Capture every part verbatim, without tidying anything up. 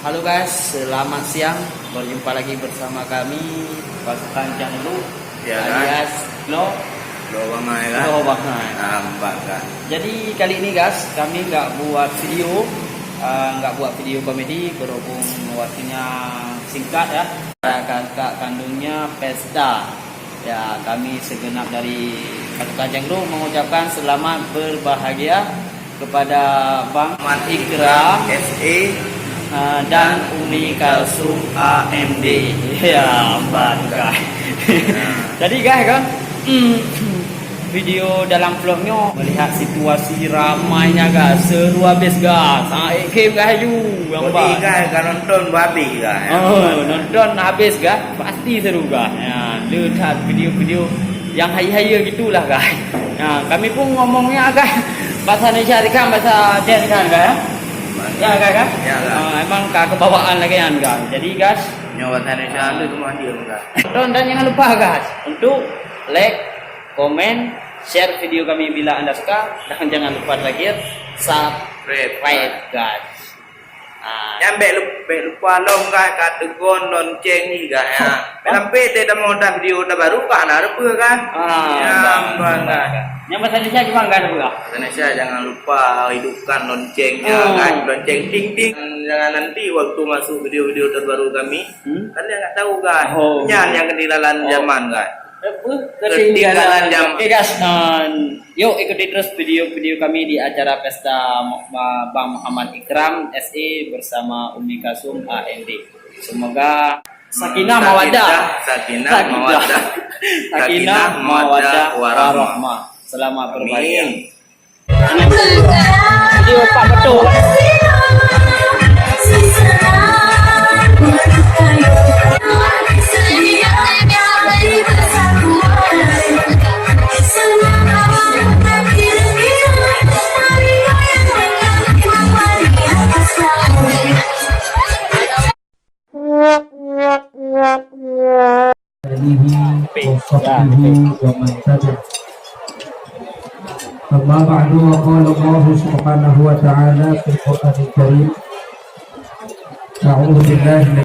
Halo guys, selamat siang. Berjumpa lagi bersama kami, Pasukan Canglu, ya, alias Lo. Lo Bangai, kan? Lo Bangai. Nampak, kan? Jadi, kali ini, guys, kami nggak buat video, eh, nggak buat video komedi berhubung waktunya singkat, ya. Kakak kandungnya pesta. Ya, kami segenap dari Pasukan Canglu mengucapkan selamat berbahagia kepada Bang Mat Ikram, S A, uh, dan Umi Kalsum, A M D. Ya, ampun, guys. Jadi, guys, kan, mm, video dalam vlog nyoe melihat situasi ramainya, guys, seru habis, guys. Sangat ekhem, guys, aju. Yang Jadi, bah. Guys, kalau nonton habis, guys. Oh, nonton habis, guys. Pasti seru, guys. Ya, le that video-video yang hayeue-hayeue gitulah, guys. Ya, kami pun ngomongnya agak bahasa Indonesia kan, bahasa Aceh kan, guys, ya? Ya, guys, kan? Ya, guys. Ah, emang ka kebawaan lagi kan, guys. Jadi, guys, nyoe bahasa Indonesia, ah, lu semua dia, guys. Dan, dan jangan lupa, guys, untuk like, komen, share video kami bila anda suka, dan jangan lupa terakhir, subscribe, guys. Ah. Nyan bèk lup-, bèk lupa lom, guys, ka tegon lonceng ni, guys, ya. Oh. Bèk sampai teutamong dah video terbaru, ka hana reupeu, guys. Ah, ya, bang, bang, bang, guys. Yang bahasa Indonesia gimana, guys, reupeu, guys? Bahasa Indonesia, jangan lupa hidupkan loncengnya, oh, guys. Lonceng ting ting. Jangan nanti waktu masuk video-video terbaru kami, hmm? Kalian nggak tahu, guys. Oh. Nyan yang ketinggalan zaman, guys. Apa? Ketinggalan zaman. Oke, guys, dan yuk ikuti terus video-video kami di acara pesta Mo-, Ba-, Bang Muhammad Ikram, S A, bersama Umi Kalsum, A M D. Semoga sakinah, sakinah, mawaddah. Sakinah, sakinah, mawaddah. Sakinah, sakinah, mawaddah, mawaddah, warahmah. Warahmah. Selamat berbahagia. Amin. Video Pak Betul. آله وصحبه ومن تبعه. أما بعد، وقال الله سبحانه وتعالى في القرآن الكريم، أعوذ بالله من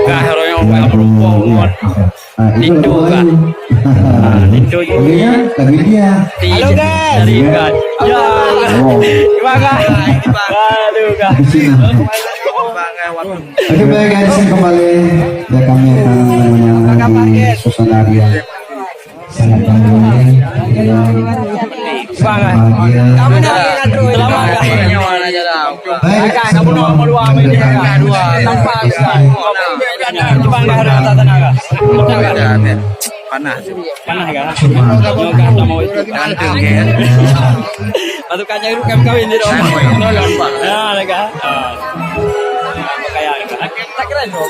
Gah royong bak meureumpok ngon linto, gah. Ah, linto juga. Halo, guys. Dari, gah. Ya. Oh. Terima kasih. Aduh, gah. Oke, baik, guys, kembali. Ya, kami akan menyambung di suasana yang sangat bahagia, yang sangat bahagia. Baik, sebelum panas. Panas, kan? Cuma. Nyoe, kan, tak mau itu. Ngantuk, ya. Patut kan jadi kawin-kawin di rumah. Ya, lega. Ah. Kayak gitu.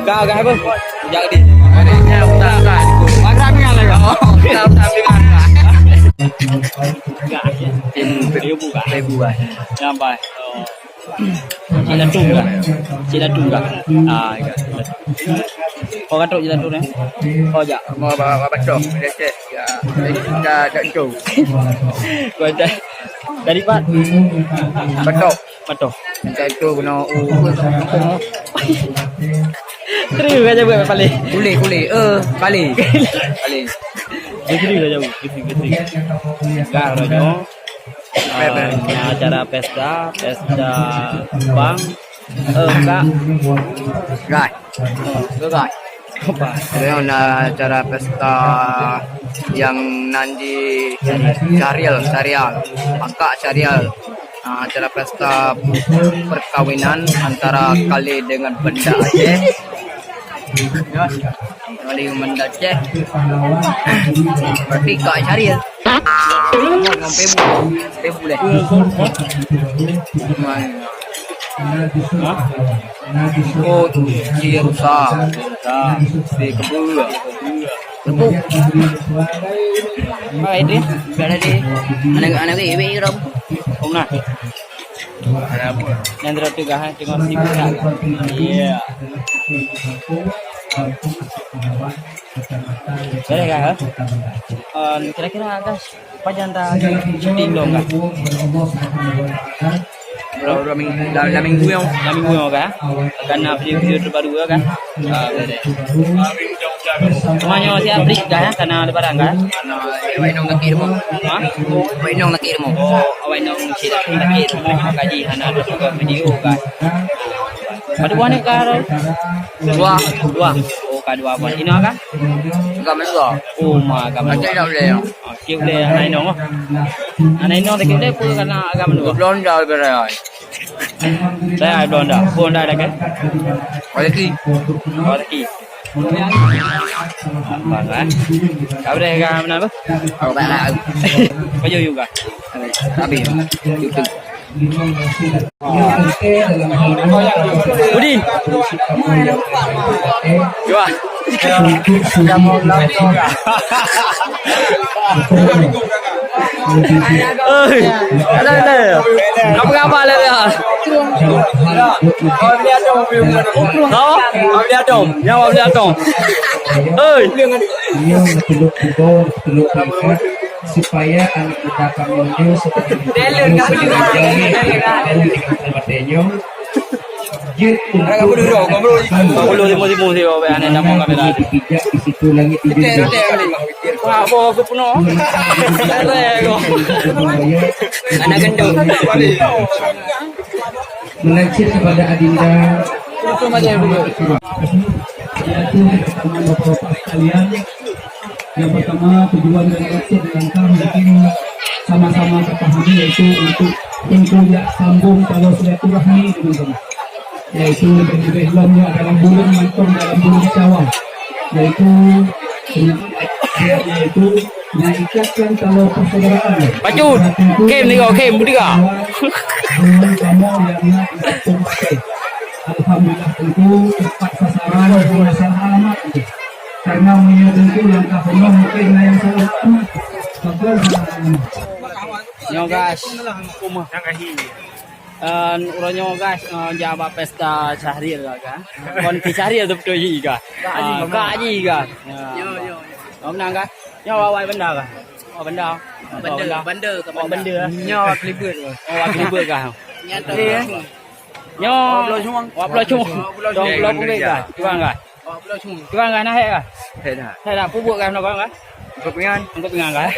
Gah, gah apa? Jak di. Ada yang tak, tak. Makan kan, lega. Oh, tak, tak, tak. Gah. Seribu, gah. Seribu, gah. Nyampai. Oh. Cik Latung kah? Cik Latung kah? Ah, ya. Oh, kata Cik Latung, eh? Oh, ya. Mau ba-, ba-, batok. Ya, ya. Ya, ya, ya. Kau dah. Dari Pat? Batok. Batok. Minta itu guna u. Terus aja buat paling. Kulit, kulit. Eh, paling. Paling. Dia serius aja, serius, serius. Dah, Rojo. Ah, acara pesta, pesta Bang, eh, Kak. Gai. Ke Gai. Nyoe na acara pesta nyang nan di Syahrial, Syahrial, akak Syahrial. Ah, acara pesta perkawinan antara Kale dengan Banda Aceh. Ya, Kale Banda Aceh. Berarti kak Syahrial. Ngon Pebu. Pebu leh. Hah? Oh, si rusa. Rusa. Si kebeu. Kebeu. Hai, Idris. Biar ada. Anak, anak, ibu, ibu, ibu. Om nah. Nyang droe teuga, ha, teungoh sibuk that. Iya. Boleh kah, ha? Em, kira-kira agak pajan ta syuting dong kah? Dua, dua minggu, dah, dah minggu yang. Dah minggu yang kah? Karena video-video terbaru kah? Ah, boleh. Cuma nyoe siap beli kah, ya? Karena lebaran kah? Karena awak inong laki rumah. Ha? Awak inong laki rumah. Oh, awak inong cik laki rumah. Kaji hana ada juga video kah? Ada buah ni kah? Dua, dua. Oh, kah dua buah. Ina kah? Agak menua. Oh, ma agak menua. Macam dah boleh. Okey, boleh anak inong. Anak inong tak kira pun karena agak menua. Belum dah berai. Saya belum dah. Pun dah ada kan? Rezeki. Rezeki. Abang, eh? Kau dah kan mana apa? Kau tak nak. Kau juga. Habis. Itu. Udin. Wah. Oi. Ada, ada. Apa khabar lah dia? Apa? Apa dia dong? Nyawa dia dong. Oi. Supaya anak muda kami itu seperti itu. Talent kami itu. Talent yang terbaik. Jeuet untuk Bang Puluh timu-timu si bawa anak nama kamera. Dipijak di situ langit dijunjung. Wah, bawa ke penuh. Anak gendut. Melansir kepada Adinda. Itu aja dulu. Yaitu teman-teman Bapak-bapak sekalian, yang pertama, tujuan dan maksud dan langkah mungkin sama-sama kita pahami, yaitu untuk tentu ya sambung tali silaturahmi, teman-teman. Yaitu lebih-lebih lom ya dalam bulan mantong, dalam bulan Syawal, yaitu yaitu mengikatkan tali persaudaraan. Pacut, Kim ni kau, Kim, budi kau. Bulan kamu yang nak kita pakai. Alhamdulillah, tentu tepat sasaran, bukan salah alamat. Karena meunyoe teungku nyang ka peunoh mungken na nyang salah alamat. Sabar salah alamat. Nyoe guys. Eh, uroe nyoe guys, eh, jak bak pesta Syahril lah kan. Kon si Syahril tu beutôi ji kan. Ah, Kak Haji kan. Ya. Yo, yo, yo. Kamu menang kan? Nyoe awai benda kan? Awai benda. Benda, benda ke benda? Nyoe awai kelibet. Oh, awai kelibet kan? Nyata. Nyoe, wak bloe cong. Wak bloe cong. Wak bloe cong. Cuba enggak? Wak bloe cong. Cuba enggak, nah, hai enggak? Hai dah. Hai dah, pubuk enggak, nak enggak? Angkut pingan. Angkut pingan enggak?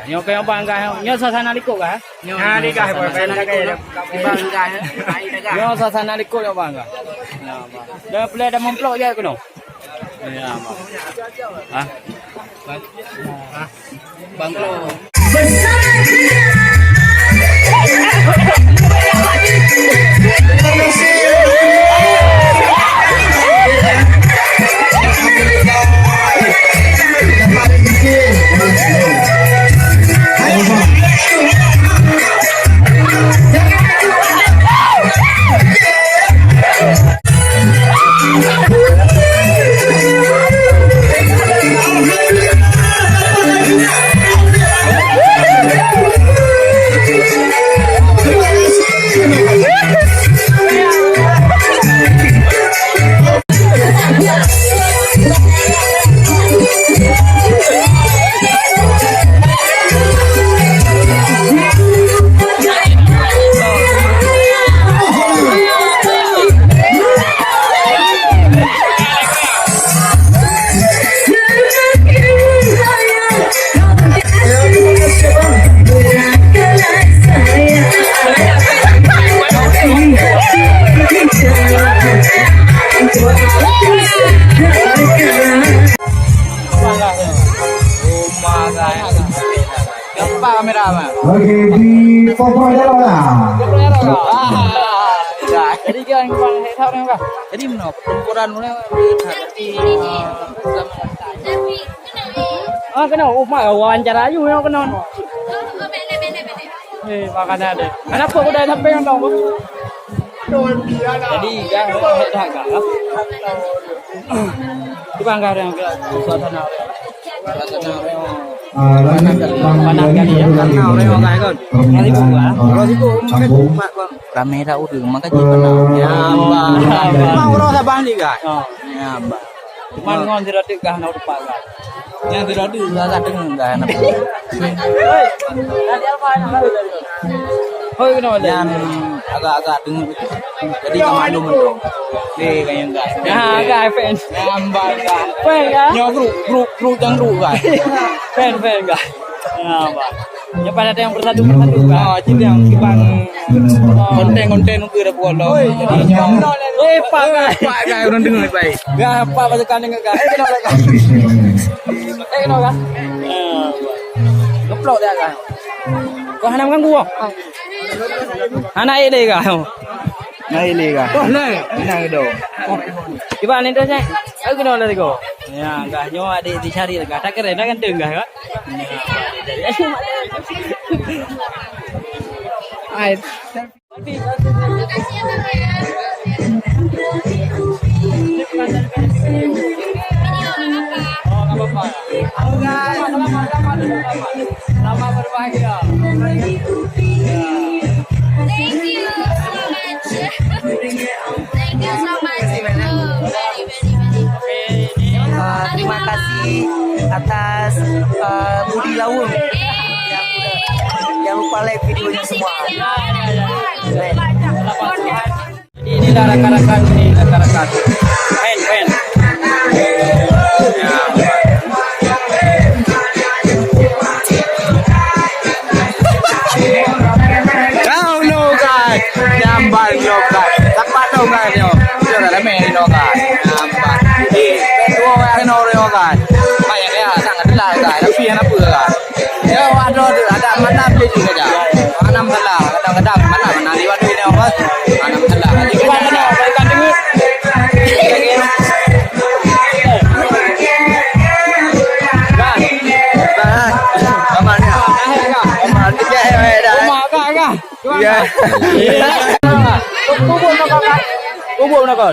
Nyoe keu bang enggak, nyoe suasana likot enggak? Nyoe, nyoe suasana likot. Bang enggak, hai dah. Nyoe suasana likot ya bang enggak? Ya, bang. Dah pulai dah memplok je keunoe. Ya, bang. Hah? Banglo. Gampang kamera, Bang. Oke, di Popo Jaya. Ah, ya. Jadi, kan, Bang, saya tahu, Bang. Jadi, mana pertempuran mana? Ah, kena. Oh, mak, wawancara you, you kena. Eh, makanan ada. Kenapa aku dah sampai yang tahu? Jadi, ya, dah, dah, dah. Di Banggar yang ke suasana. Suasana. Ah, lanjut, Bang, panas kali ya, karena orang-orang kan. Lima ribu, ah. Dua ribu, mungkin empat, Bang. Ramai tak udah, maka jadi panas. Ya, Bang. Bang, orang Sabah ni, kan? Oh. Ya, Bang. Cuman ngon sidroe teuk gah na rupa gah. Nyang sidroe teuk gah, gah deungoe gah na. Hoi. Hoi, kena balik. Nyan agak-agak deungoe. Jadi ka maklum tu. Oke, kayang gah. Ya, gah fan. Nambah gah. Fan gah. Nyoe grup, grup, grup jang grup gah. Fan, fan gah. Ya, Bang. Nyoe pada ada yang bersatu-bersatu, kan? Oh, jadi yang kibang konten-konten muka dah buat lah. Oi, jadi, oi, Pak, kan? Pak, kan, orang dengar baik. Ya, Pak, baca kan dengar, kan? Eh, kenal, kan? Eh, kenal, kan? Ah, Bang. Ngeplok dia, kan? Kau hana mengganggu, kau? Hana air dia, kan? Hana air dia, kan? Oh, nah. Hana air dia. Iban ni tu, Cek. Aku kenal dari kau. Ya, gah nyoe adik dicari gah. Tak keren, tak ganteng gah, kan? Ai. Selamat berbahagia. Thank you so much. Thank you so much. Oh, very, very, very. Ah, terima kasih atas, ah, budi lawang yang, yang lupa like videonya semua. Jadi inilah rakan-rakan, ini rakan-rakan. Pen, pen. Ya. Kau no, guys. Jamban no, guys. Tempat no, guys, no. Dia dah ramai ni, no, guys. Jamban. Eh, dua orang no, no, guys. Banyak ya, sangat jelas, guys. Tapi yang apa, guys? Ya, ada, ada malam dia juga, guys. Malam salah. Kadang-kadang malam, malam lewat ni, no, guys. Malam salah. Jadi, kadang-kadang. Bang, eh. Bang, eh. Bang, eh. Bang, eh. Ya. Kubur nak kau. Kubur nak kau.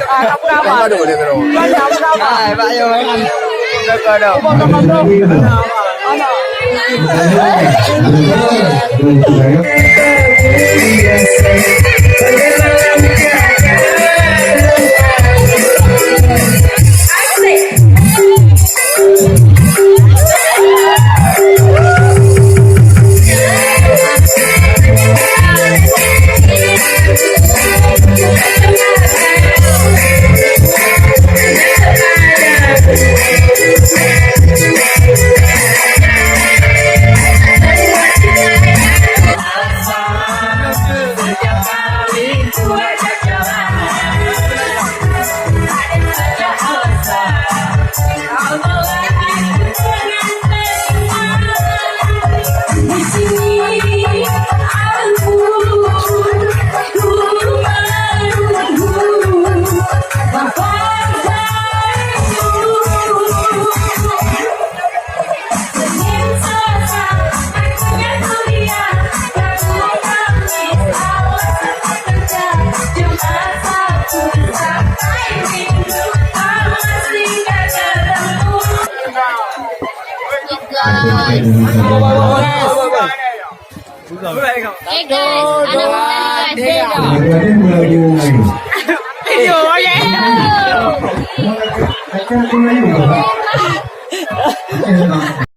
Ah, tak pernah apa. Aduh, dia terus. Banyak apa? Hai, Pak Yo. Nak kau dah. Kubur nak kau. Anak. Hey guys, anak muda ni guys, beda. Video, oke.